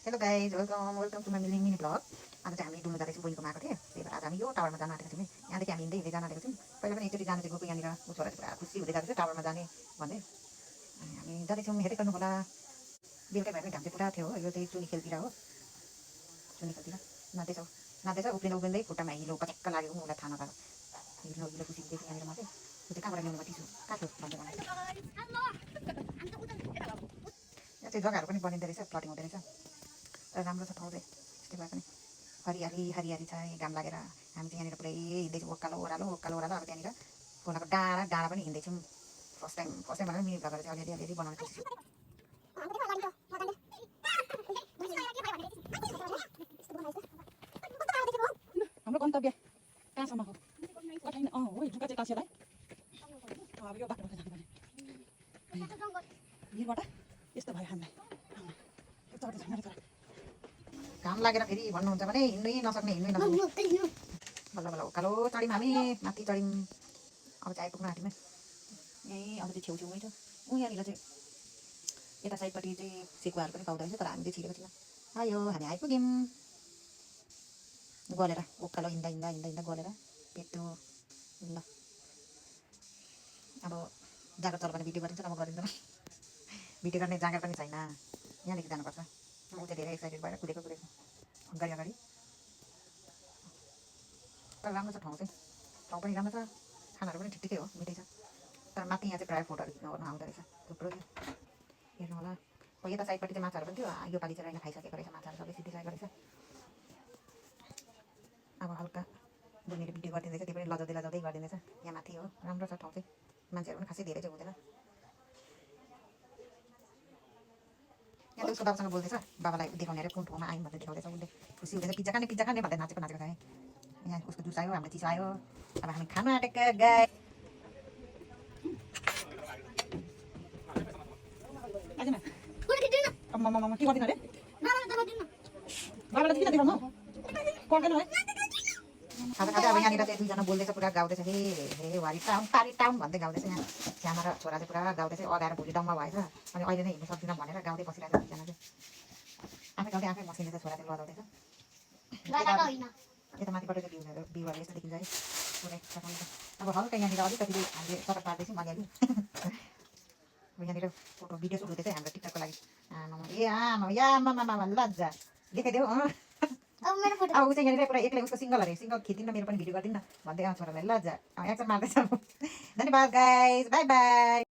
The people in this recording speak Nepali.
Hello guys, welcome to my mini vlog. आज चाहिँ हामी डुल्नु जाँदैछौँ, बहिनीको आएको थियो, त्यही भएर आज हामी यो टावरमा जान आँटेको थियौँ। यहाँदेखि हामी हिँड्दै जान आँटेको थियौँ। पहिला पनि एकचोटि जानु चाहिँ गएको, यहाँनिर ऊ छोरा चाहिँ पुरा खुसी हुँदै जाँदैछ टावरमा जाने भन्दै। अनि हामी जाँदैछौँ, हेर्दै गर्नु होला। बेलुकै भए पनि घाम चाहिँ पुरा थियो हो। यो चाहिँ चुनी खेलतिर हो, चुनी खेलतिर नाच्दैछ उभिँदै खुट्टामा हिलो पचक्क लाग्यो, उसलाई थाहा नपाएको हिलो खुसी हुँदैछ। यहाँनिर म चाहिँ ऊ चाहिँ कहाँबाट ल्याउनु भएको टिसु कहाँ थियो भन्दै भन्दै। यहाँ चाहिँ जग्गाहरू पनि बनिँदो रहेछ, प्लटिङ हुँदो रहेछ, तर राम्रो छ ठाउँ चाहिँ। त्यस्तै भए पनि हरियाली छ, घाम लागेर हामी चाहिँ यहाँनिर पुरै हिँड्दैछौँ, ओह्रालो अब त्यहाँनिर खोलाको डाँडा पनि हिँड्दैछौँ। फर्स्ट टाइम भनेर मिनी ब्लगहरू चाहिँ अलिअलि बनाउने कोसिस। हाम्रो गन्तव्य कहाँसम्म हो कठाइन हो जुका चाहिँ काँसेलाई अब यो बाटोबाट जानुपर्ने भिरबाट यस्तो भयो हामीलाई। घाम लागेर फेरि भन्नुहुन्छ भने हिँड्नै नसक्ने बल्ल बल्ल उकालो चढ्यौँ हामी, माथि चढ्यौँ। अब चाहिँ आइपुग्नु आँट्यौँ। यहीँ अब चाहिँ छेउछेउमै छ। यहाँनिर चाहिँ यता साइडपट्टि चाहिँ सेकुवाहरू पनि पाउँदो रहेछ, तर हामी चाहिँ छिरेको थिएन। आयो हामी आइपुग्यौँ गलेर, उकालो हिँड्दा गलेर पेटो ल। अब जाँगर चल भने भिडियो गरिन्छ, अब गरिँदैन। भिडियो गर्ने जाँगर पनि छैन, यहाँदेखि जानुपर्छ। म चाहिँ धेरै एक्साइटेड भएर कुदेको अगाडि। तर राम्रो छ ठाउँ पनि राम्रो छ, खानाहरू पनि ठिकै हो, मिठै छ। तर माथि यहाँ चाहिँ प्रायः फोटोहरू खिच्नु गर्नु आउँदो रहेछ, थुप्रो थियो। हेर्नु होला, यता साइडपट्टि चाहिँ माछाहरू पनि थियो। यो पालि चाहिँ होइन, खाइसकेको रहेछ माछाहरू सबै सिद्धिसकेको रहेछ। अब हल्का बहिनीले भिडियो गरिदिँदैछ, त्यो पनि लजाउँदै गरिदिँदैछ। यहाँ माथि हो, राम्रो छ ठाउँ चाहिँ, मान्छेहरू पनि खासै धेरै चाहिँ हुँदैन। यहाँ त उसको बाबासँग बोल्दैछ, बाबालाई देखाउने अरे कुन ठाउँमा आयौँ भनेर देखाउँदैछ। उसले खुसी हुँदैछ, पिज्जा खाने भन्दै नाचेको छ। यहाँ उसको जुस आयो, हाम्रो चिसो आयो। अब हामी खानु आँटेको गाई। के गर्दिन अरे बाबालाई किन देखाउनु पर्दैन है। खाँदा अब यहाँनिर चाहिँ दुईजना बोल्दैछ, पुरा गाउँदैछ, हे वारी टाउन भन्दै गाउँदैछ। यहाँ छ्यामा र छोरा चाहिँ पुरा गाउँदैछ, अगाएर भोलि डम्मा भएछ। अनि अहिले नै हिँड्नु सक्दिनँ भनेर गाउँदै बसिरहेको छ दुईजना चाहिँ। आफै गाउँदै आफै मसिँदैछ, छोरा चाहिँ लजाउँदैछ। यता माथिबाट चाहिँ भ्यूहरू यस्तो देखिन्छ है, पुरै अब हल्का यहाँनिर अलिकति हामीले सटर पार्दैछौँ अलिअलि। यहाँनिर फोटो भिडियो सुट हुँदैछ हाम्रो टिकटकको लागि। आमा लज्जा देखाइदेऊ। अब ऊ चाहिँ यहाँनिर पुरा एक्लै, उसको सिङ्गल खिचिदिनु, मेरो पनि भिडियो गरिदिनु भन्दै छोरालाई लज्जा एक्सन मार्दैछ। धन्यवाद गाइज, बाई बाई।